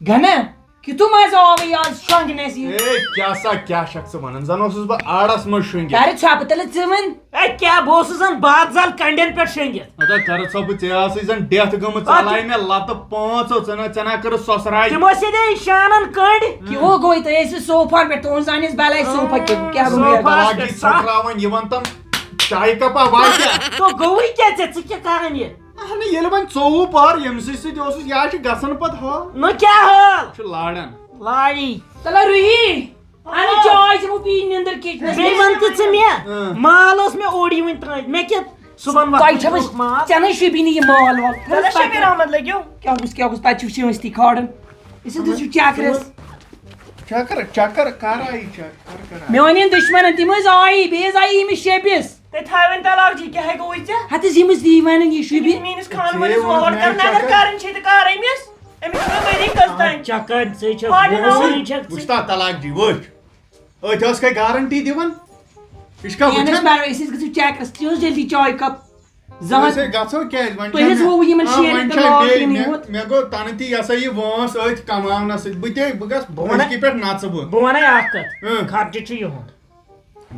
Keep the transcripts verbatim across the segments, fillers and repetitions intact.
گنہ، کیُتھ مزٕ آوٕے آز شۄنٛگنس یہِ۔ اے، کیٛاہ سا، کیٛاہ چھکھ ژٕ ونان؟ زن اوسُس بہٕ آڑس منٛز شۄنٛگِتھ۔ کر ژھۄپہٕ تیٚلہِ ژٕ وۄنۍ۔ اے، کیٛاہ، بہٕ اوسُس زن باد زل کنڈٮ۪ن پٮ۪ٹھ شۄنٛگِتھ۔ ادا کر ژھۄپہٕ، ژےٚ ٲسٕے زن ڈیتھ گٔمٕژ، ژےٚ آ، تہِ- لاے مےٚ لتہٕ پانٛژو، ژٕ نہ، ژےٚ نہ کٔرٕتھ سۄسراے۔ تِم ٲسۍ ییٚتہِ شانن کنڈۍ۔ کیٛاہ ہو گوٚو، تُہۍ ٲسِو صوفان پٮ۪ٹھ، تُہنٛز زن ٲسۍ بلاے صوفا کیٛاہ، کیٛاہ گوٚو؟ صوفا۔ تلاگی ژھۄٹراوان یِوان تِم چایہِ کپا واریاہ۔ تو گوٚوٕے کیٛاہ ژےٚ، ژٕ کیٛاہ کران یہِ؟ اہنہٕ، ییٚلہِ وۄنۍ ژوٚوُہ پار ییٚمہِ سۭتۍ سۭتۍ اوسُس، یا چھُ گژھان پتہٕ ہا۔ نہ کیٛاہ حال؟ چھُ لاران۔ لاری۔ تلہ روحی، اہنہٕ چاے چھِ وۄنۍ پی نِندٕر کِچنس بیٚیہِ منٛز۔ وَن تہٕ ژٕ مےٚ، اۭں۔ مال اوس مےٚ اوٚڑ یِوٕنۍ ترٛٲوِتھ۔ مےٚ کیٛاہ صُبحن تۄہہِ وۄتھُن چھےٚ اوس مال۔ ژےٚ نَے شوٗبی نہٕ یہِ مال وال۔ تَلہ شبیر احمد لٔگِو۔ کیٛاہ گوٚژھ، کیٛاہ گوٚژھ، تَتہِ چھُ شٲنٛستی کھالُن۔ أسۍ حظ چھِ چکرس۔ چکر، چکر کر آیہِ چکر، کر آیہِ؟ میٛانٮ۪ن دُشمنن تِم حظ آیہِ، بیٚیہِ حظ آیہِ ییٚمِس شیٚبِس۔ تُہۍ تھٲوِن تلاک جی، کیٛاہ ہے گوٚوُے ژےٚ؟ ہتہٕ حظ یِم ٲسۍ یی ونان یہِ شوٗبہِ۔ میٛٲنِس خانہٕ مٲلِس ژےٚ ووٚن ووٹ مےٚ کر نظر چکر۔ کرٕنۍ چھِ تہٕ کر أمِس؟ أمِس چھُنہ ؤری کٔژ تام؟ چکر، ژٕ چھکھ پاٹھٕ ووٚن۔ ووٚنُے چھکھ ژٕ۔ وٕچھ تا تلاک جی، وٕچھ۔ أتھۍ ٲس کَے گارنٹی دِوان؟ یہِ چھِ کانٛہہ کینٛہہ نہ حظ وٕچھان؟ پرواے، أسۍ حظ گژھو چکرس۔ تُہۍ حظ جلدی چاے کپ۔ زٕ ہتھ۔ أسۍ ہے گژھو کیٛازِ؟ وۄنۍ تُہۍ چھا حظ مےٚ، ہووُ یِمن آ، شیرٮ۪ن وۄنۍ تہٕ چھا لاکھ مےٚ، یِنٕے مےٚ، یوت۔ مےٚ گوٚو تنہٕ تہِ یہِ ہسا یہِ وٲنٛس أتھۍ کماونس سۭتۍ۔ بہٕ تہِ، بہٕ گژھٕ بہٕ وَنَے، بہٕ کِتھ پٲٹھۍ نژٕ بہٕ؟ بہٕ وَنَے اکھ کتھ، اۭں۔ خرچہٕ چھُ یِہُنٛد۔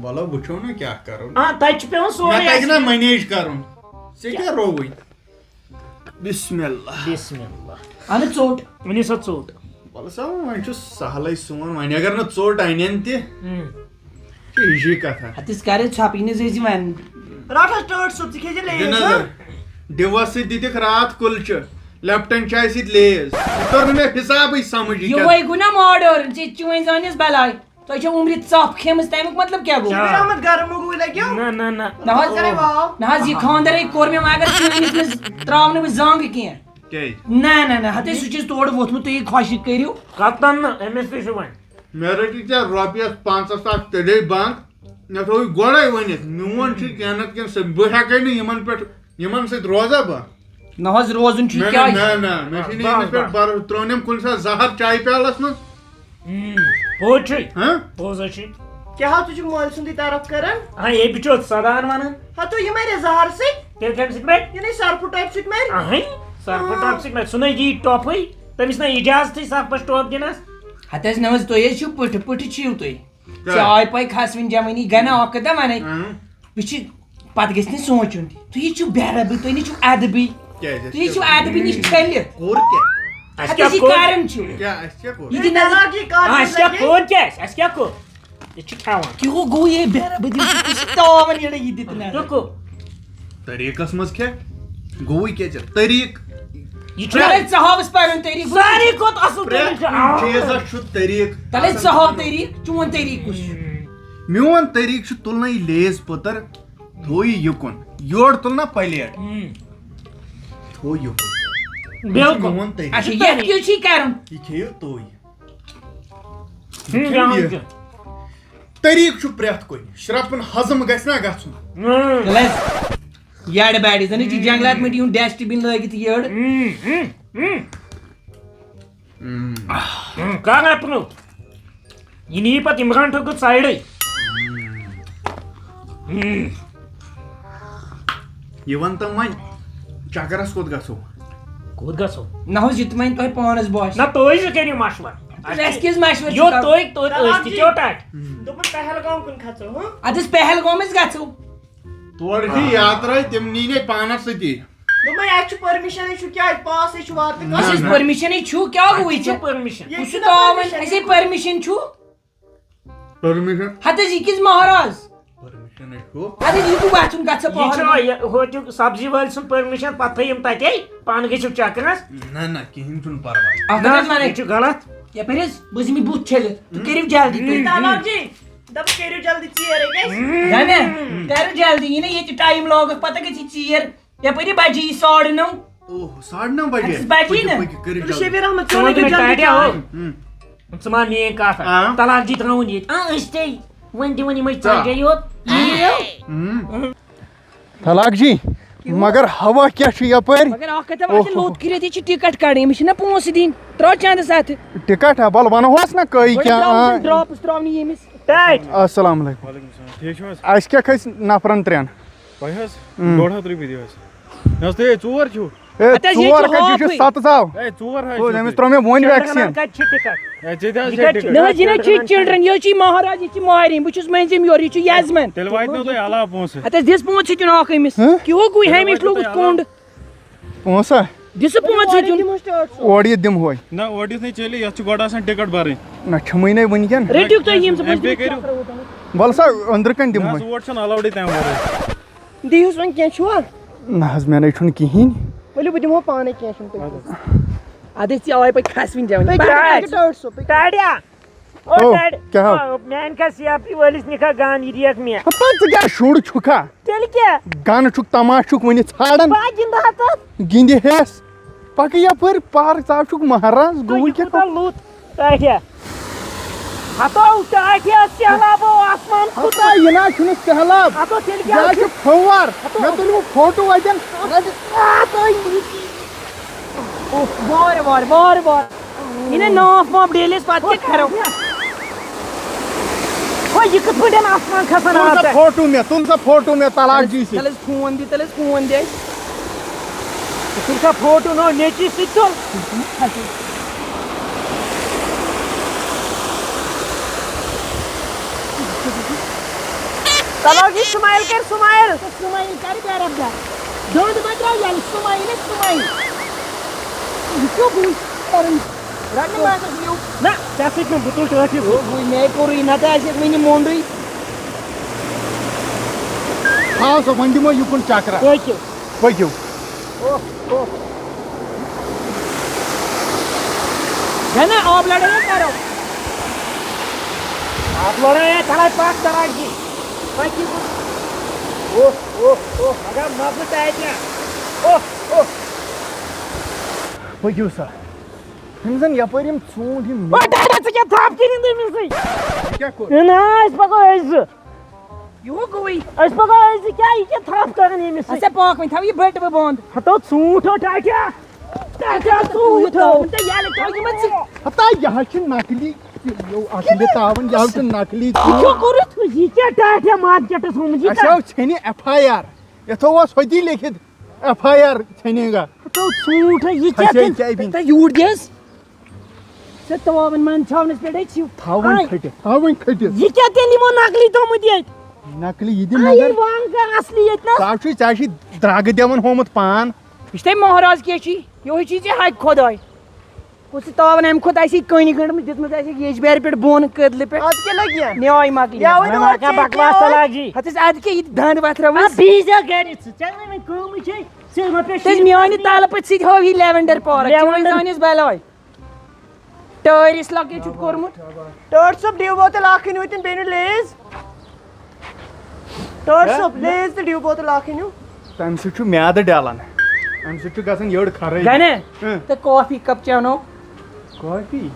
وَلہٕ وٕچھو نہ کیٛاہ کَرو۔ آ، تَتہِ چھُ پٮ۪وان سورُے مےٚ تَگہِ اَسہِ نہ دیُن۔ مَنیج کَرُن۔ ژےٚ کیٛاہ رووُے؟ بسم اللہ۔ بسم اللہ۔ اَنہٕ ژوٚٹ۔ أنِو سا ژوٚٹ۔ وَلہٕ سا، وۄنۍ چھُ سہلٕے سون، وۄنۍ اگر نہٕ ژوٚٹ اَنن تہِ، اۭں۔ چھِ ہِشی کَتھا۔ ہتس کر ژھۄپہٕ، یہِ نہٕ زِ وَن۔ رَٹ حظ ٹٲٹھ صٲب، ژٕ کھیٚیہِ دِ لیز، دِ نظر۔ ہا؟ ڈِوَس سۭتۍ دِتِکھ راتھ کُلچہِ، لیپٹن چایہِ سۭتۍ لیز۔ یہِ توٚر نہٕ مےٚ حِسابٕے سمجھ، یہِ کیٛاہ؟ یِہوٚے گوٚو نا ماڈٲرٕن، ژےٚ تہِ چھُ وۄنۍ زانٮ۪س بلاے۔ تۄہہِ چھو عمرِ ژپھ کھیمٕژ، تمیُک مطلب کیٛاہ گوٚو؟ شبیر احمد گرم گوٚو لگیو۔ نہ، نہ، نہ۔ نہ حظ، گرے واو۔ نہ حظ، یہِ خانٛدر ہے کوٚر مےٚ، مگر ژٕ أنِتھ مےٚ ترٛاونہٕ بہٕ زنٛگ کینٛہہ۔ کیٛازِ؟ نہ، نہ، نہ، ہتے سُہ چھُ تورٕ ووٚتھمُت، تُہۍ یہِ خۄشِک کٔرِو۔ کتن نہٕ، أمِس تہِ چھُ وۄنۍ۔ مےٚ رٔٹِو ژےٚ رۄپیَس پنٛژاہ ساس تیٚلے بنٛد، مےٚ تھوٚوُے گۄڈَے ؤنِتھ، میون چھُ کینٛہہ نتہٕ کینٛہہ سہ-، بہٕ ہٮ۪کَے نہٕ یِمَن پٮ۪ٹھ، یِمَن سۭتۍ روزا بہٕ؟ نہ حظ، روزُن چھُ نہ، نہ، کیٛازِ؟ نہ، نہ، مےٚ چھُ نہٕ بس، یِمَن بس، پٮ۪ٹھ بس۔ بَرُن، ترٛٲونٮ۪م کُنہِ ساتہٕ زہر چایہِ پیالَس منٛز۔ ہُم، پوٚز چھُے۔ ہہ؟ پوٚز حظ چھُے۔ کیٛاہ حظ، ژٕ چھُکھ مٲلۍ سُنٛدٕے طرف کران؟ آ، یے بِچور سدان وَنان۔ ہا، تہٕ یہِ مَرِ زہر سۭتۍ؟ تیٚلہِ کَمہِ سۭتۍ مَرِ؟ یہِ نے سرپھٕ ٹۄپہِ سۭتۍ مَرِ؟ اَہَنۍ، سرپھٕ آ۔ ٹۄپہِ سۭتۍ مَرِ۔ سُہ نے یی ٹۄپھٕے، تٔمِس نے اِجازتٕے سرپھَس ٹۄپھ دِنَس۔ ہَتہٕ حظ نہ حظ، تُہۍ حظ چھِو پُٹھٕ، پُٹھٕ چھِو تُہۍ۔ کیٛاہ؟ چاے پاے کھَس وٕنہِ جمٲنی گَنہ اَکھ کَتھ وَنَے۔ اۭں۔ وٕچھِ، پَتہٕ گژھِ نہٕ سونٛچُن تہِ۔ تُہۍ حظ چھِو بے ربٕے، تُہۍ نہ چھِو اَدبٕے۔ کیٛازِ؟ تُہۍ حظ چھِو اَدبٕے نِش چھٔلِتھ۔ کوٚر کیٛاہ؟ اَسہِ ہَتہٕ کیٛاہ حظ یہِ کوٚر؟ کَران چھِو۔ کیٛاہ اَسہِ کیٛاہ کوٚر؟ یہِ دِ نظر۔ اَسہِ کیٛاہ کوٚر؟ کیٛاہ اَسہِ کیٛاہ کوٚر؟ أسۍ چھِ کھٮ۪وان۔ کیٛاہ گوٚو یہِ بے ربٕے؟ تُہۍ چھِو تاوان ییٚلہِ یہِ دِتہٕ نظر۔ تُہۍ کو؟ طریٖقس منٛز کیٛاہ؟ گوٚوُے کیٛاہ ژےٚ؟ طریٖق۔ یہِ چھُ اَلے ژےٚ ہاوُس پَرُن طریٖق۔ ساروی کھۄتہٕ اَصٕل پرٛٮ۪تھ طریٖقہٕ چھُ۔ کُنہِ چیٖزس چھُ طریٖق۔ تَلے ژٕ ہاو طریٖق، چون طریٖق کُس چھُ؟ میون طریٖق چھُ تُلنَے لیز پٔتٕر، تھوٚو یہِ یُکُن۔ یورٕ تُل نا پلیٹ۔ ہُم۔ تھوٚو یُکُن۔ بِلکُل۔ یہِ چھُ میون طریٖق۔ اچھا، یَتھ کیٛاہ چھُے کَرُن؟ یہِ کھیٚیِو تُہۍ۔ ہُم، یہِ کھیٚیِو یہِ۔ طریٖقہٕ چھُ پرٛٮ۪تھ کُنہِ۔ شرٛپُن ہضم گژھِ نا گژھُن؟ ہُم۔ تُل حظ۔ یَڈ بیڈ، زَن چھِ جنٛگلات منٛز یِم ڈسٹ بِن لٲگِتھ یٔڈ۔ ہُم، ہُم، ہُم۔ ہُم۔ ہُم، کر اپروٗ؟ یہِ نِیہِ پتہٕ عمران ٹھوکُر سایڈٕے۔ ہُم۔ یہِ وَن تہٕ وۄنۍ، چکرس کوٚت گژھو؟ کوٚت گژھو؟ نہ حظ، یہِ تہِ وۄنۍ تۄہہِ پانس باسہِ۔ نہ، تُہۍ زٕ کٔرِو مشورٕ۔ اَسہِ کیٛاہ حظ مشورٕ چھُ یوٚت کرُن؟ تُہۍ، توٚت أسۍ تہِ چوٹاٹھ۔ دوٚپُن پہلگام کُن کھژو، ہاں؟ اَدٕ أسۍ پہلگام أسۍ گژھو۔ تورٕ چھِ یاترا، تِم نی نے پانس سۭتی۔ دوٚپمَے، اَسہِ چھُ پٔرمِشَنٕے چھُ، کیٛازِ پاسٕے چھُ واتنہٕ نہ، کانٛہہ؟ اَسہِ نہ۔ پٔرمِشَنٕے چھُ، کیٛاہ گوٚوُے اَسہِ ژےٚ؟ چھُ پٔرمِشَن۔ ییٚتہِ کُس چھُ چھُنہٕ تاوَن؟ پٔرمِشَن۔ اَسے پٔرمِشَن چھُ۔ پٔرمِشَن؟ ہَتہٕ حظ، یہِ کِژھ مہراز؟ پٔرمِشَنٕے چھُ۔ ہَتہٕ حظ، یہِ کُس گژھُن گژھِ یہِ چھُ پہلگام؟ یہِ ہوٚتیُک سبزی وٲلۍ سُنٛد پٔرمِشَن، پَتہٕ تھٲیِم تَتے، پانہٕ گٔژھِو چَکرَس۔ نہ، نہ، کِہیٖنۍ چھُنہٕ پَرواے۔ اَتھ نہ، حظ وَنَے۔ یہِ چھُ غلط۔ یَپٲرۍ حظ، بہٕ حظ یِمہٕ بُتھ چھٔلِتھ، تُہۍ کٔرِو جلدی تُہۍ۔ تَلاب جی، دَپ کٔرِو جلدی، ژیر ہے گژھِ۔ نہ، نہ، کٔرِو جلدی، یہِ نہٕ ییٚتہِ ٹایم لاگَکھ، پَتہٕ گژھِ ژیر۔ یپٲرۍ بجے یی ساڑٕ نو۔ اوہ، ساڑٕ نو بجے؟ اَدٕ بہٕ بجے پٔکِو، نہ۔ پٔکِو، کٔرِو تُلِو جلدی۔ شبیر احمد، ژٕ ژٕ وَن وَن تہِ مےٚ ٹاٹیا، ٹاٹیا۔ ہو۔ ہُم۔ ژٕ مان میٛٲنۍ کَتھ۔ آ۔ طلاق جی ترٛاوُن ییٚتہِ۔ آ، أسۍ تے وۄنۍ دِوان یِمَے آ۔ ژَتجی یوت۔ یِیِو۔ ہُم۔ طلاق جی، مگر ہوا کیٛاہ چھُ یپٲرۍ؟ مگر اَکھ کَتھ، اَتھ اوہ۔ لوٚت کٔرِتھ، یہِ چھِ ٹِکٹ کَڑٕنۍ، أمِس چھِنہ پونٛسہٕ دِنۍ۔ ترٛاو چَندَس اَتھٕ۔ ٹِکٹ ہا، وَلہٕ وَنہوس نہ کٔہۍ گۄڈٕ کیٛاہ، ترٛاوُن آ۔ چھُنہٕ ڈراپٕس ترٛاونہِ ییٚمِس۔ ٹاٹۍ۔ السلام علیکم۔ وعلیکم السلام۔ ٹھیٖک چھِو حظ؟ اَسہِ کیٛاہ کھسہِ نفرَن ترٛٮ۪ن؟ تۄہہِ حظ؟ اۭں۔ ڈۄڈ ہَتھ رۄپیہِ دِیِو حظ۔ نہ حظ، تُہۍ ہے ژور چھِو۔ ہے، ہتہٕ حظ، یہِ ژور چھُ کَتہِ، یہِ چھُ ہاکھٕے۔ ستھ ژاو۔ ہے، ژور ہا، او، چھِ أمِس ترٛوو مےٚ وۄنۍ چلڈرنن vaccine۔ کَتہِ چھِ ٹِکٹ؟ ہے، ژےٚ تہِ حظ یہِ چھِ کَتہِ چھِ؟ ٹِکٹ۔ نہ حظ، یہِ نہ حظ چھِ چلڈرنن چلڈرن، یہِ حظ چھِ مہراز، یہِ چھِ مہرِن، بہٕ چھُس مٔنٛزِم یورٕ، یہِ چھُ یزمن۔ تیٚلہِ واتہِ نو تۄہہِ علاوٕ پونٛسہٕ۔ ہتہٕ حظ دِس پانٛژھ ہتھ دِیُن اکھ أمِس۔ ہہ؟ کیٛاہ ہو گوٚو، تیٚلہِ ہمِش واتہِ لوٚگُس تۄہہِ کوٚنٛڈ۔ پونٛسہٕ؟ دِسہٕ پانٛژھ ہتھ دِیُن۔ اورٕ یہِ دِمہوے۔ اورٕ یہِ دِمہوے۔ نہ، اورٕ یُتھ نہٕ چلہِ، یَتھ چھُ گۄڈٕ آسان ٹِکٹ بَرٕنۍ۔ نہ، چھَمٕے نَے وٕنکٮ۪ن۔ رٔٹِو تُہۍ یِم زٕ پانٛژھ اَمہِ بیٚیہِ کٔرِو۔ وَلہٕ سا، أنٛدرٕ کَنہِ نہ دِمہوے۔ حظ، اور چھُنہٕ allowed تَمہِ وَرٲے۔ دِیِوس وۄنۍ، کینٛہہ چھُوا؟ نہ حظ، مےٚ نَے چھُنہٕ کِہیٖنۍ۔ ؤلِو، بہٕ دِمہو پانَے، کینٛہہ چھُنہٕ، تُہۍ کٔرِو۔ اَدٕ ژےٚ آوَے پَتہٕ کھَس وٕنہِ جٮ۪وٕنۍ۔ تُہۍ کٔرِو، تُہۍ کٔرِو ٲٹھ ساس، تُہۍ کٔرِو۔ ٹاٹیا۔ او او، ڈیڈ، کیٛاہ ہو؟ آ، میٛانہِ کھا سی آر پی وٲلِس نِکھا گان، یہِ دِیَکھ مےٚ۔ ہتا، ژٕ کیٛاہ شُر چھُکھا؟ تیٚلہِ کیٛاہ؟ گَنہٕ چھُکھ، تماشہٕ چھُکھ وٕنہِ ژھانٛڈان۔ بہٕ ہا گِنٛدٕ ہا تَتھ۔ گِنٛدِ ہیس۔ پَکہٕ یَپٲرۍ پارک، ژٕ ہا چھُکھ مہراز، تہٕ گوٚوُے یہِ کیٛاہ کوٗتاہ کوٚر؟ لوٚت، ٹاٹھیا۔ ہتو، ٹاٹھیا، سہلابو آسمان ہتا، کوٗتاہ۔ یہِ نہ حظ چھُنہٕ سہلاب۔ ہتو، تیٚلہِ یہِ کیٛاہ حظ چھُ؟ چھُ پھوٚوَر۔ ہتو۔ مےٚ تُلِو فوٹو اَتٮ۪ن۔ آ، تۄہہِ اوہ، وارٕ وارٕ، وارٕ وارٕ۔ یہِ نہ ناف واف ڈیلیس پتہٕ کیٛاہ کرو؟ ہو، یہِ کِتھ پٲٹھۍ آسمان کھسان تُل آب سا تۄہہِ؟ فوٹو مےٚ، تُل سا فوٹو مےٚ طلاق جی سۭتۍ۔ تیٚلہِ حظ فون دِ، تیٚلہِ حظ فون دِ اَسہِ۔ ژٕ تُل سا فوٹو نو نیٚچی سۭتۍ تُل۔ طلاق جی سمایل کر سمایل۔ سمایل کر بیرب دار۔ دۄد ما درٛاو یَلہٕ، سُمایہِ نہ سُمایہِ۔ یہِ کیٛاہ بوٗز کَرُن؟ رَٹنہٕ ما آسَکھ یِو؟ نہ، ژےٚ سۭتۍ نہٕ، بہٕ تُل ٹٲٹھۍ۔ ہو، بٕے مے کوٚرُے، نَتہٕ آسٮ۪کھ وٕنہِ مۄنٛڈٕے۔ تھاو سا، وۄنۍ دِمو یُکُن چکرا۔ پٔکِو۔ پٔکِو۔ اوہ، اوہ۔ ہے نہ، آب لڑٲے کرو۔ آب لڑٲے ہے، تھڑا پاک دراج کی۔ پٔکِو۔ اوہ، اوہ، اوہ، مگر مزٕ تہِ اَتہِ۔ اوہ، اوہ۔ پٔکِو سا۔ یِم زَن یَپٲرۍ یِم ژوٗنٛٹھۍ یِم او، ڈاڈا، ژٕ کیٛاہ تھپھ کٔرِتھ أمِس سۭتۍ؟ کیٛاہ کوٚر؟ ہے نہ، أسۍ پَکو أسۍ زٕ۔ یہِ ہو گوٚوٕے۔ أسۍ پَکو أسۍ زٕ، کیٛاہ یہِ کیٛاہ تھپھ کَران ییٚمِس سۭتۍ؟ اَسا پاکھ وۄنۍ، تھاو یہِ بٔٹہٕ بہٕ بنٛد۔ ہَتو ژوٗنٛٹھۍ ہو ٹاٹھیا۔ ٹاٹھیا ژوٗنٛٹھۍ ہو۔ تہٕ یَلہٕ تھاو یِمَن سۭتۍ۔ ہتا، یہِ حظ چھِ نقلی۔ یہِ یو اَتھ چھِ مےٚ تاوَن، یہِ حظ چھِ نقلی یہِ کیٛاہ ژوٗنٛٹھۍ۔ کوٚرُتھ؟ یہِ کیٛاہ ٹاٹھیا مارکیٹَس آمُت؟ یہِ اَسہِ کیٛاہ؟ حظ ژھیٚنہِ ایف آی آر۔ یَتھ اوس ہوٚتی لیکھِتھ۔ ایف آی آر ژھیٚنے گا۔ تو ژوٗنٛٹھ ہے، یہِ کیٛاہ ہسے تیٚلہِ؟ کیٛاہ بِن؟ تۄہہِ یوٗر دِ حظ۔ ژےٚ تاوَن مان چھاونَس پٮ۪ٹھ ہے چھِو۔ تھاوٕنۍ آے۔ پھٔٹِتھ، تھاوٕنۍ کھٔٹِتھ۔ یہِ کیٛاہ تیٚلہِ یِمو نقلی تھوٚمُت ییٚتہِ؟ نقلی یہِ دِ آے، نظر۔ یہِ وانٛگ اصلی ییٚتہِ نہ۔ ژٕ ہا چھُے، ژےٚ ہا چھُے درٛگہٕ دِوان ہومُت پان۔ وٕچھ تَے مہراز کیٛاہ چھی، یِہوٚے چھی ژےٚ حقہِ خۄداے۔ کُس یہِ تاوَن اَمہِ کھۄتہٕ آسہِ ہے کٔنۍ گٔنٛڈمٕژ، دِژمٕژ آسہِ ہے ییٚجبیٛارِ پٮ۪ٹھ بوٚن کٔدلہٕ پٮ۪ٹھ۔ اَدٕ کیٛاہ لَگہِ یا؟ نیٛاے مۄکلہِ۔ یا ؤنِو ہَنا اَتھ کانٛہہ چیٚے بکواس کیٛاہ تہٕ اوس؟ لاگی۔ ہَتہٕ حظ اَدٕ کیٛاہ یہِ تہِ دَنٛد وَتھراوُس۔ آ، بِہِزیو گَرِ ژٕ، ژےٚ نہٕ وۄنۍ کٲمٕے چھے، ژےٚ ما پیٚٹھ ژٕ حظ شیٖن میٛانہِ وۄتھان؟ تَلہٕ پٔتۍ سۭتۍ ہٲو یہِ لیوٮ۪نڈَر پارک، لیوٮ۪نڈَر۔ چٲنۍ زانہِ اَسہِ بَلاے۔ ٹٲرۍ اِس لۄکٕٹۍ چھُکھ کوٚرمُت۔ ٹٲٹھ صٲب، ڈِو بوتل اَکھ أنِو تِم بیٚنہِ لیز۔ ٹٲٹھ ہہ؟ صٲب، لیز تہٕ ڈِو بوتل اَکھ أنِو۔ تَمہِ سۭتۍ چھُ میادٕ ڈَلان۔ اَمہِ سۭتۍ چھُ گژھان یٔڈ خرٲبی۔ گَنہِ، ہہ۔ تہٕ کافی کپ چٮ۪نو؟ کافی؟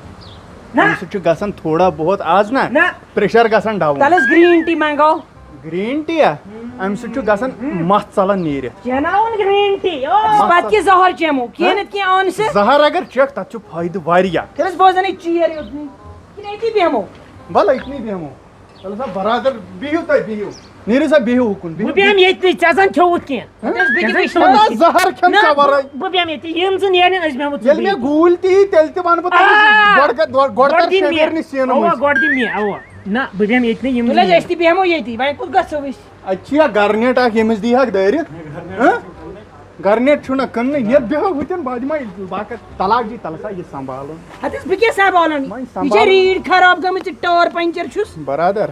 نہ۔ اَمہِ سۭتۍ چھُ گژھان تھوڑا بہت آز نہ نہ۔ پریشر گژھان ڈاوُن۔ تَلہٕ حظ گرٛیٖن ٹی منٛگاو۔ گرٛیٖن ٹی یا؟ اَمہِ سۭتۍ چھُ گژھان مَس ژَلان نیٖرِتھ۔ چٮ۪ناوُن گرٛیٖن ٹی۔ او۔ مَس پَتہٕ ژَلان۔ کیٛاہ زَہر چٮ۪مو؟ کینٛہہ ہہ؟ نَتہٕ کینٛہہ اَن سا۔ زَہر اگر چٮ۪کھ، تَتھ چھُ فٲیدٕ واریاہ۔ تیٚلہِ حظ بوزان یہِ چیر یوت نہٕ۔ کِنہٕ أتی بیٚہمو؟ وَلہٕ أتنٕے بیٚہمو۔ تَلہٕ سا برادر، بِہِو تُہۍ، بِہِو۔ نیٖرِو سا، بِہِو ہُکُن، بِہِو۔ بہٕ بیٚہمہٕ ییٚتنٕے، ژےٚ زَن کھیوٚوُتھ کینٛہہ۔ ہہ؟ ژےٚ زَن کھیوٚوُتھ نہ، کینٛہہ۔ زَہر کھٮ۪مہٕ نہ، ژےٚ وَرٲے۔ بہٕ، بہٕ بیٚہمہٕ ییٚتہِ، یِم زٕ نیرن، أسۍ بیٚہمو ژٕ ییٚلہِ مےٚ بیٚہتھ۔ گوٗلۍ تہِ یی، تیٚلہِ تہِ وَنہٕ بہٕ تۄہہِ، آ! گۄڈٕ کَر، گۄڈٕ، گۄڈٕ گۄڈٕ کَر دِ مےٚ۔ شیٚمیرنہِ سیٖنہٕ اَوا، مٔنٛزۍ۔ گۄڈٕ دِ مےٚ، اَوا۔ نہ، بہٕ بیٚہمہٕ ییٚتہِ نہٕ، یِم تُلہِ حظ، نیر۔ أسۍ تہِ بیٚہمو ییٚتی، وۄنۍ کوٚت گژھو أسۍ؟ اَتہِ چھِ یا گرنیٹ اَکھ، ییٚمِس دی ہَکھ دٲرِتھ۔ ہہ؟ گرنیٹ چھُنہ کٕننٕے، نیر بیٚہو ہُتٮ۪ن، بہٕ دِمے باقٕے طلاق جی تَلہٕ سا یہِ سنبھالُن۔ ہَتہٕ حظ، بہٕ کیٛاہ سنبھالن؟ وۄنۍ یہِ چھےٚ سنبھالُن۔ ریٖڈ خراب گٔمٕژ، یہِ ٹٲر پنچر چھُس۔ برادر،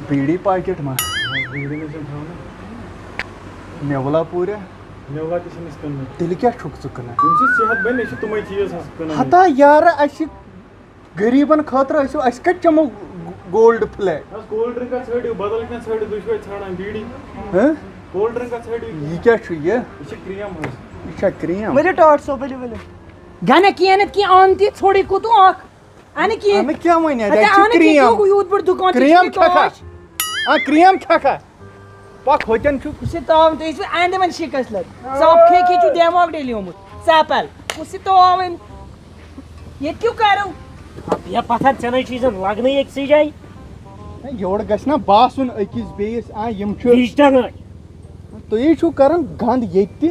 بیٖڑی پاکٮ۪ٹ ما؟ بیٖڑی نہٕ چھِنہٕ تھاونٕے۔ نیولا پوٗریا؟ نیولا تہِ چھِنہٕ أسۍ کٕننٕے۔ تیٚلہِ کیٛاہ چھُکھ ژٕ کٕنان؟ یِم چھِ صحت بَنہِ، أسۍ چھِ تِمَے چیٖز حظ کٕنان۔ ہتا یارٕ، اَسہِ غریٖبَن خٲطرٕ ٲسِو، أسۍ کَتہِ چٮ۪مو گولڈ فلیٹ؟ حظ، کولڈ ڈرٛنٛکا ژھٲنٛڈِو، بدل کینٛہہ ژھٲنٛڈِو، تُہۍ چھِو اَتہِ ژھانٛڈان بیٖڑی۔ ہہ؟ کولڈ ڈرٛنٛکا ژھٲنٛڈِو۔ یہِ کیٛاہ چھُ یہِ؟ یہِ چھِ کرٛیٖم حظ۔ یہِ چھا کرٛیٖم؟ ؤلِو ٹاٹھ صٲب، ؤلِو، ؤلِو۔ گَنہ کینٛہہ نَتہٕ کینٛہہ اَن تہِ، ژھوٚڑُے کوٗتاہ اَکھ۔ اَنہٕ کینٛہہ۔ اَنہٕ کیٛاہ وۄنۍ اَتہِ؟ اَتہِ اَتہِ چھُ اَنہٕ کینٛہہ، کرٛیٖم۔ یوٗ-، یوٗت بوٚڑ دُکان چھُ، کرٛیٖم یہِ چھُ کھٮ۪کھا؟ کٲش۔ آ، کرٛیٖم کھٮ۪کھا؟ پَکھ ہوٚتٮ۪ن چھُ۔ کُس یہِ تاوَن؟ تُہۍ ٲسِو اَندٕ وۄنۍ شِکَس لٔدۍ۔ ژاپ کھے کھے چھُو دٮ۪ماغ ڈٔلیومُت۔ ژاپَل۔ کُس یہِ تاوَن؟ ییٚتہِ کیٛاہ کَرو؟ اَدٕ بیٚہہ پَتھَر، ژےٚ نَے چھُے زَن لَگنٕے أکۍسٕے جایہِ۔ ہے، یورٕ گژھِ نہ باسُن أکِس بیٚیِس، آ، یِم چھِ۔ وِجٹَن ٲسۍ۔ تُہۍ چھُو کَران گنٛد ییٚتہِ تہِ۔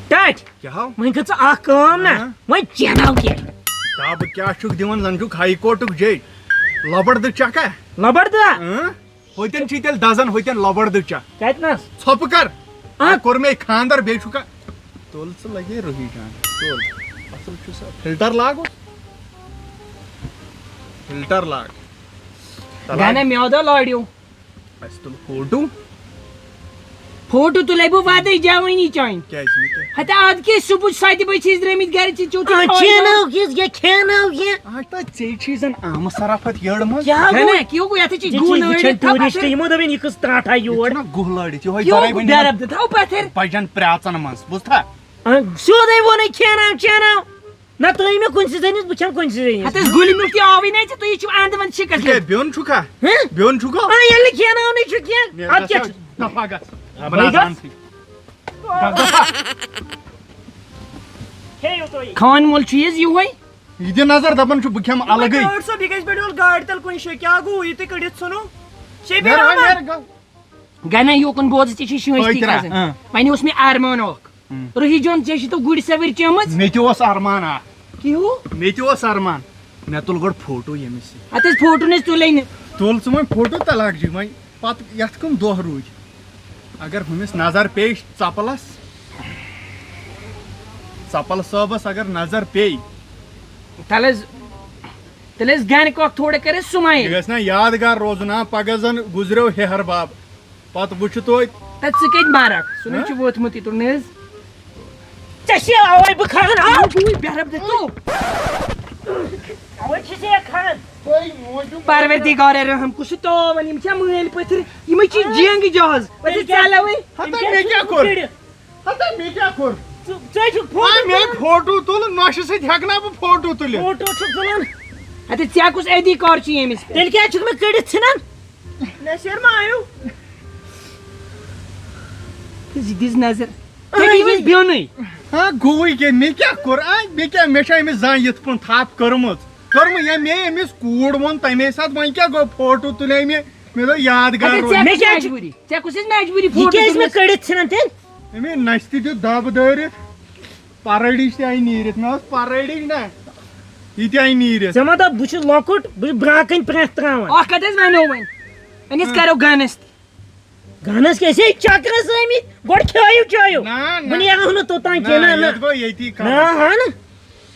ٹٹھۍ۔ کیٛاہ ہو؟ وۄنۍ کٔر ژٕ اکھ کٲم نا، ہاں؟ وۄنۍ چیناو کینٛہہ۔ دب کیٛاہ چھُکھ دِوان؟ زن چھُکھ ہاے کورٹُک جج۔ لۄبر دٕ چکھا؟ لۄبر دٕ؟ اۭں۔ ہوتٮ۪ن چھِ تیٚلہِ دزان، ہوتٮ۪ن لۄبر دٕ چکھ۔ کتہِ نس؟ ژھۄپہٕ کر۔ آ۔ کوٚر مےٚ خاندر، بیٚیہِ چھُکھا؟ تُل ژٕ لگے رُہی جان، تُل۔ اصل چھُ سا۔ فلٹر لاگُس۔ فلٹر لاگ۔ تَلہ۔ گنہ میودا لٲڑیو۔ اَسہِ تُل فوٹو۔ فوٹو تُلے بہٕ وادے جوانی چانۍ۔ کیٛازِ نہٕ کیٛاہ؟ ہتا آز کے صبح سَتہِ بجہِ چھِ أسۍ درٛٲمٕتۍ گرِ، ژےٚ چیوٚو تہِ آ، کھٲے کھینو نہٕ۔ کِس، یہِ کھینو یہِ۔ آ، تہٕ ژےٚ چھی زن آمہٕ سرافت یٔڑ منٛز۔ کیٛاہ ہے گوٚو؟ نہ، کیٛاہ گوٚو؟ یَتھ چھِ ژےٚ چھِ گُہہ یہِ لٲرِتھ چھَنہٕ تھاوان tourist، پَتھر۔ یِمو دوٚپ یہِ کٔژ ترٛاٹھ آیہِ یور۔ یہِ چھُنہ گُہہ لٲرِتھ، یِہوٚے کیٛاہ بَرٲے گوٚو؟ ؤنِتھ۔ بیرب دِ تھاو پَتھر۔ بَجَن پرٛاژَن منٛز، بوٗزتھا؟ آ، سیوٚدُے ووٚنُے کھیناو، چیناو۔ نہ تُہۍ مےٚ کُنہِ سۭتۍ زٔنِس، بہٕ کھٮ۪مہٕ کُنہِ سۭتۍ زٔنِس۔ ہتس گُلہِ میوٗٹھ تہِ آوٕے نہٕ ژےٚ، تُہۍ چھِو اندٕ وندٕ شِکس ہے، دِوان۔ بیوٚن چھُکھا؟ ہہ؟ بیوٚن چھُکھا؟ آ، ییٚلہِ نہٕ کھیناونٕے چھُ کینٛہہ، نیرٕ اَدٕ کیٛاہ گژھ، چھُ؟ دفعہ گژھ۔ ہا، بہٕ بہٕ نہ گژھ۔ زانتھٕے۔ گژھ دفعہ۔ کھیٚیِو تُہۍ۔ خان مول چھُ یہِ یِہوٚے۔ یہِ دِ نظر، دپان چھُ بہٕ کھٮ۪مہٕ الگٕے۔ ٲٹھ ساس، یہِ گژھِ پٮ۪ٹھ یورٕ گاڑِ تل کُنہِ جایہِ۔ کیٛاہ گوٚو یہِ تُہۍ کٔڑِتھ ژھٕنو؟ شبیر نیرٕ وۄنۍ، احمد۔ نیرٕ، گژھ۔ گنہ یوکُن بوز، ژےٚ چھِ شٲنٛستی پٔتۍ را، کھسان۔ اۭں۔ وۄنۍ اوس مےٚ ارمان اکھ۔ اۭں۔ رُہی جان، ژےٚ چھِ تو گُرۍ سوٲرۍ چٲمٕژ۔ مےٚ تہِ اوس ارمان اکھ۔ کیٛاہ ہیوٗ؟ مےٚ تہِ اوس ارمان۔ مےٚ تُل گۄڈٕ فوٹو ییٚمِس سۭتۍ۔ ہتہٕ حظ فوٹو نہٕ حظ تُلے نہٕ۔ تُل ژٕ وۄنۍ فوٹو تہٕ لگجی وۄنۍ۔ پتہٕ یتھ کم دۄہ روٗدۍ؟ اگر ہُمِس نظر پیٚیہِ ژپلس، ژپل صٲبس اگر نظر پیٚیہِ۔ تلہٕ حظ، تیٚلہِ ٲسۍ گرِ کۄکھ تھوڑا کٔرِتھ یہِ سُمایِل۔ گژھِ نا یادگار روزُن، ہا، پگاہ زن گُزریو ہیہر باب، پتہٕ وٕچھِو تُہۍ۔ تتہِ ژٕ کتہِ مارکھ؟ سُہ نہٕ ہہ؟ چھُ ووتمُت یوٚتُن، نہٕ حظ۔ ژےٚ چھِ اوے بہٕ کھنان، آو بوٗے بیرب دِ تو۔ اوے چھِ ژےٚ کھنان۔ پروردگار رحم، کُس چھُ تاوان؟ یِم چھا مٲلۍ پٔتھٕر؟ یِمے چھِ جنگ جہاز۔ وۄنۍ ژےٚ ژےٚ لوے۔ ہتا مےٚ کیٛاہ کوٚر؟ ہتا مےٚ کیٛاہ کوٚر؟ ژٕ، ژٕ ہے چھُکھ آ، فوٹو مےٚ تُلان۔ فوٹو تُل، نۄشہِ سۭتۍ ہٮ۪کہٕ نا بہٕ فوٹو تُلِتھ؟ فوٹو چھُکھ تُلان۔ اَدٕ ژےٚ کُس ادھیکار چھُ ییٚمِس پٮ۪ٹھ؟ تیٚلہِ کیٛازِ چھُکھ مےٚ کٔڑِتھ ژھٕنان؟ نصیر ما آیو؟ دِژ، دِژ نظر۔ ژےٚ گٔیوُس بیوٚنُے۔ ہا، گوٚوُے کیٛاہ؟ مےٚ کیٛاہ کوٚر؟ آ، مےٚ کیٛاہ؟ مےٚ چھا أمِس زانٛہہ یِتھ پٲٹھۍ تھپھ کٔرمٕژ؟ کٔرمٕژ یا مےٚ أمِس کوٗر ووٚن تَمے ساتہٕ، وۄنۍ کیٛاہ گوٚو؟ فوٹو تُلے مےٚ، مےٚ دوٚپ یادگار اَدٕ روزِ۔ ژےٚ مےٚ کُس کیٛاہ چھُ؟ مجبوٗری؟ ژےٚ کُس اَسہِ مےٚ مجبوٗری یہِ فوٹو کیٛازِ مےٚ تُلنَس؟ کٔڑِتھ ژھٕنان تیٚلہِ؟ أمۍ نَستہِ دیُت دَب دٲرِتھ، پَرٲڑِج تہِ آیہِ نیٖرِتھ۔ مےٚ اوس پَرٲڑِج نہ، یہِ تہِ آیہِ نیٖرِتھ۔ ژےٚ ما دوٚپ بہٕ چھُس لۄکُٹ، بہٕ چھُس برٛاکَنۍ پرٛٮ۪تھ ترٛاوان۔ اَکھ کَتھ حظ وَنیو وۄنۍ؟ أمِس ہاں۔ کَرو گَنَس تہِ۔ گَنَس کیٛاہ؟ أسۍ ہے چَکرَس آمٕتۍ، گۄڈٕ کھیٚیِو چیٚیِو۔ نہ، نہ۔ وۄنۍ یِمو نہٕ توٚتام نہ، کینٛہہ، نہ، نہ۔ یَتھ گوٚو ییٚتی نہ، کَرُن۔ ہَن۔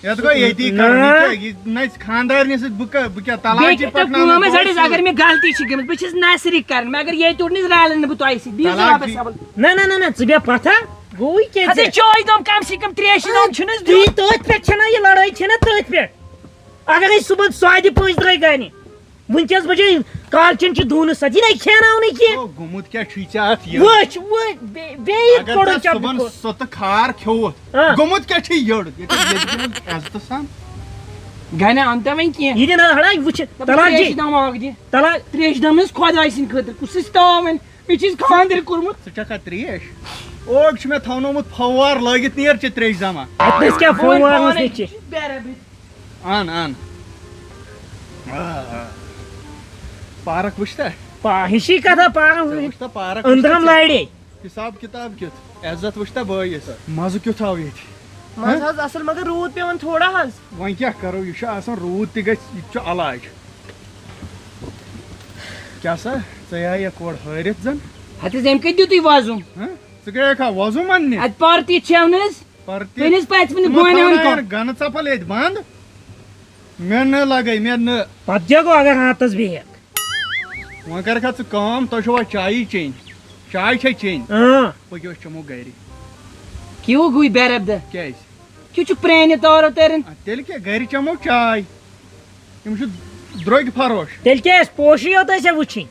یَتھ گوٚو ییٚتی نہ۔ کَرُن۔ یہِ کیٛاہ؟ یہِ نَژِ خانٛدارنہِ سۭتۍ، بہٕ کَ-، بہٕ کیٛاہ طلاق بیٚیہِ جی کٔرۍ تو پَکناونہٕ کٲم حظ، پونٛسہٕ؟ اَڑِ حظ، اگر مےٚ غلطی چھِ گٔمٕژ، بہٕ چھَس نہ صرف کَران، مگر ییٚتہِ اوٚڑ نہٕ حظ رَلہٕ نہٕ بہٕ تۄہہِ سۭتۍ، دِیِو طلاق رۄبَس جی۔ حوالہٕ۔ نہ، نہ، نہ، نہ، ژٕ بیٚہہ پَتھا، گوٚوُے کیٛاہ ہَتہٕ ژےٚ؟ چٲے دام کَم سے کَم ترٛیشہِ دام چھُنہٕ حظ تی دیُن۔ تٔتھۍ پٮ۪ٹھ چھَنا یہِ لڑٲے چھَنا تٔتھۍ پٮ۪ٹھ؟ اگر أسۍ صُبحن سۄدِ پانٛژِ درٛے گَرِ، وٕنکیٚس بجے کالچن چھِ دُہنہٕ سۄ، یہِ نَے کھیاناونہٕ کینٛہہ۔ او، گوٚمُت کیٛاہ چھُے ژےٚ اَتھ یہِ؟ وٕچھ، وٕچھ، بے-، بیٚیہِ اگر کوٚڑُن ژےٚ چپہِ صُبحن کوٚر۔ سۄ تہٕ خار کھیوٚوُتھ، آ۔ گوٚمُت کیٛاہ چھُے یٔڑ؟ ییٚتہِ ییٚتہِ گوٚمُت عزتہٕ سان۔ گنہِ اَن تہٕ وۄنۍ کینٛہہ۔ یہِ دِ نہ ہڑا، یہِ وٕچھ، دَپُن طلاق ترٛیش جی۔ دام اکھ دِ۔ طلاق۔ ترٛیش دام نہٕ حظ خۄداے سٕنٛدِ خٲطرٕ، کُس أسۍ تاوَن؟ مےٚ چھِ أسۍ خانٛدر کوٚرمُت۔ ژٕ چھَکھا ترٛیش؟ اوگ چھُ مےٚ تھاونومُت پھوار لٲگِتھ، نیر چہِ ترٛیش دامہ۔ اَتھ نَس کیٛاہ بہٕ وَنہٕ پھوار اوس پانَے، نہٕ یہِ چھِ۔ چھِ بیرَبِت۔ اَن، اَن۔ آ، آ۔ پارک وٕچھتہ؟ پا-، ہِشی کَتھا پارک ژےٚ وٕچھ۔ وٕچھتہ پارک أنٛدرَم وٕچھتہ؟ لارے۔ حساب کِتاب کیُتھ؟ عزت وٕچھتہ بٲیِس؟ مَزٕ کیُتھ آو ییٚتہِ؟ مَزٕ ہہ؟ حظ اَصٕل، مگر روٗد پٮ۪وان تھوڑا حظ۔ وۄنۍ کیٛاہ کَرو؟ یہِ چھُ آسان، روٗد تہِ گژھِ، یہِ تہِ چھُ علاج۔ کیٛاہ سا؟ ژٕ آیہِ یَکھ اورٕ ہٲرِتھ زَن؟ ہَتہٕ حظ، أمۍ کَتہِ دیُتُے وَزُم؟ ہہ؟ ژٕ گٔیَکھا وَزُم اَننہِ؟ اَتہِ پارٹی چھَو نہٕ حظ؟ پرتی۔ تُہۍ نہٕ حظ پَژھِ وٕنہِ ژٕ گۄنہِ ہُنٛد مۄکلاوان کانٛہہ۔ گَنہٕ ژَپَل ییٚتہِ بنٛد۔ مےٚ نہٕ لَگَے، مےٚ نہٕ۔ پَتہٕ کیٛاہ گوٚو اگر راتَس بیٚہکھ؟ وۄنۍ کَرکھا ژٕ کٲم، تۄہہِ چھوا چایی چیٚنۍ؟ چاے چھےٚ چیٚنۍ؟ اۭں۔ پٔکِو أسۍ چٮ۪مو گَرِ۔ کیٛاہ گوٚو بیرَبدہ؟ کیٛازِ؟ کیٛاہ چھُ پرٛانہِ تارو تَران؟ اَدٕ تیٚلہِ کیٛاہ، گَرِ چٮ۪مو چاے۔ یِم چھِ درٛوٚگۍ فروش۔ تیٚلہِ کیٛاہ آسہِ؟ پوشی یوت آسہِ وٕچھِنۍ۔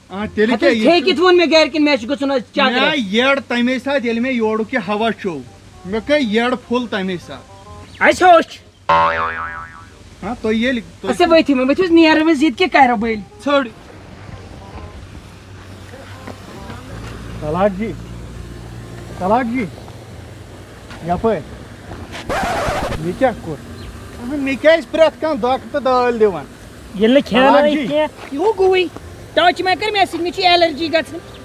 آ، تیٚلہِ ہَتہٕ کیٛاہ؟ حظ، یہِ ٹھیکِتھ ووٚن مےٚ گَرِکٮ۪ن، مےٚ چھُ گژھُن آز چکرَس۔ مےٚ آے یٔڈ تَمے ساتہٕ، ییٚلہِ مےٚ یورُک یہِ ہوا چوٚو۔ مےٚ گٔے یٔڈ full تَمے ساتہٕ۔ اَسہِ ہوٚچھ۔ ہاں، تُہۍ ییٚلہِ، تُہۍ اَسا ؤتھِو وۄنۍ، ؤتھِو حظ، نیرو حظ ییٚتہِ، کیٛاہ کَرو بٔلۍ؟ ژھٔڑ۔ طلاق جی، طلاق جی، یَپٲرۍ۔ یہِ کیٛاہ کوٚر؟ اہن، مےٚ کیٛازِ پرٛٮ۪تھ کانٛہہ دۄکھٕ تہٕ دٲلۍ دِوان؟ ییٚلہِ نہٕ کھیٛاناوِ طلاق جی۔ کینٛہہ۔ یہِ ہو گوٚوٕے۔ تَوَے چھِ مےٚ کٔرۍ مےٚ سۭتۍ، مےٚ چھِ allergy گژھان۔